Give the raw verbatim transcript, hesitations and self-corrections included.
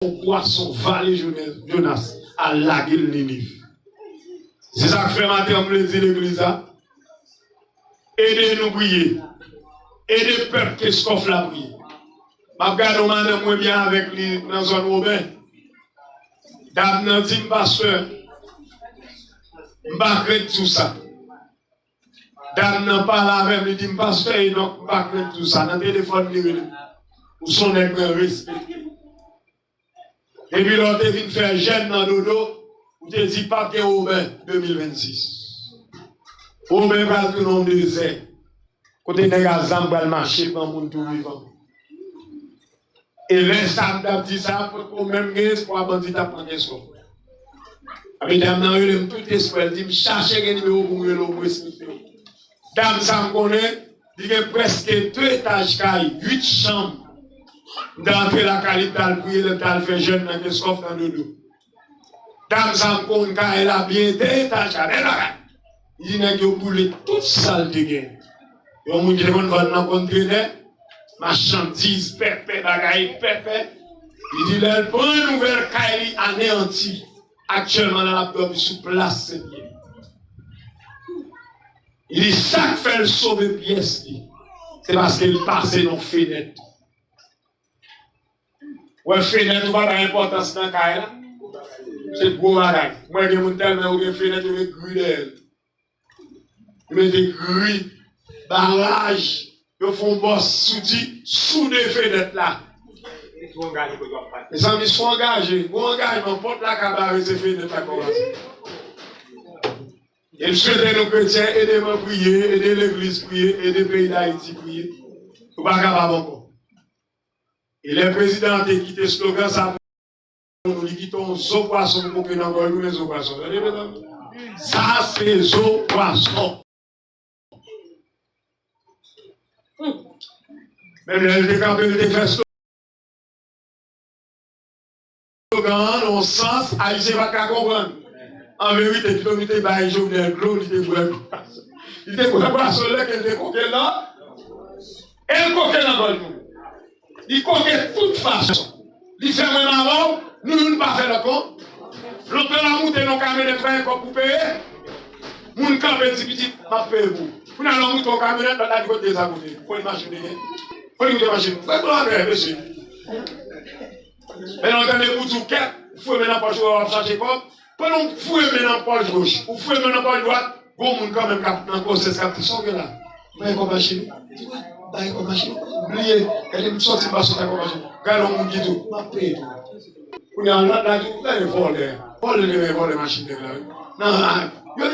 yon pwason vale Jonas, Jonas al lage l Niniv. Se sa k fè maten an m vle di legliz la, ede nou priye. Ede pèp Keskòf la priye. M ap gade yon madanm mwen byen avèk li nan zòn Woben. Dam nan di m, pastè, m pa krent sou sa. Dam nan pale avè m, li di m, pastè Enòk, m pa krent sou sa. Nan telefòn li rele m. Ou se yon nèg mwen respekte. Depi lè w te vin fè jèn nan dodo, ou te di p ap gen Woben de mil vennsis. Woben pral tounen yon dezè. Kote nèg a zam pral mache pran moun tou vivan. E lè sa m t ap di sa, potko menm gen espwa bandi t ap pran Keskòf. Epi dam nan rele m tout espwa, l di m chache gen nimewo pou m rele w, m respekte w. Dam sa m konnen, li gen prèske de etaj kay, uit chanm. M t antre lakay li, m t al priye, lè m t al fè jèn nan Keskòf nan dodo. Dam sa m konn kay la byen, de etaj la, bèl bagay. Li di nèg yo boule tout sa l te gen. Yon moun ki te konn vann nan kontrenè, machandiz pèpè, bagay pèpè. Li di lè l pran nouvèl kay li aneyanti, aktyèlman la l ap dòmi sou plas Senpyè. Li di sa k fè l sove pyès li, se paske l pase nan fenèt. Wè fenèt ou pa bay enpòtans nan kay la. Se gwo bagay. Mwen gen moun tèlman yo gen fenèt yo met gri dèyè l. Yo mete gri, baraj, yo fè yon bòs soudi, soude fenèt la. Mezanmi, sou angaje, gwo angajman, pòt la ka bare se fenèt la kòmanse. E m swete nou kretyen, ede mwen priye, ede legliz priye, ede peyi Dayiti priye. Nou pa kapab ankò. E lè prezidan an te kite slogan sa pou nou, li kite yon zo pwason pou koke nan gòj nou, men zo pwason. Tande, mezanmi? Sa se zo pwason. Menm lè l te kanpe, l te fè slogan an nan yon sans Ayisyen pa t ka konprann. An verite, pito nou te bay Jovenel dlo, li te bwè. Li te bwè pwason lè ke l te koke l nan. E l koke nan gòj nou. Li koke tout fason. Li fè mwen mal, nou youn pa fè lòt kon. Lòt la moute nan kamyonèt, pa gen kòb pou peye. Moun kanpe di pitit, m ap peye pou. Kounye a lè w moute yon kamyonèt, lòt la di kote sa kote. Kote machin li ye? Kote kote machin? Fè plan avè, mesye. Men lè w tande pou di w kèt, ou foure men nan pòch ou, w ap chache kòb. Pandan w foure men nan pòch goch, ou foure men nan pòch dwat, gon moun kanmenm k ap nan konsyans k ap di, sa w gen la? Bay kòb machin ou? Di wi, bay kòb machin ou. Bliye, gade m sòti m pa sòti ak kòb machin. Gade yon moun ki di w, m ap peye tou. Kounye a lòt la di w, gade vòlè. Vòlè li renmen vòlè machin nèg la wi. Nan, yo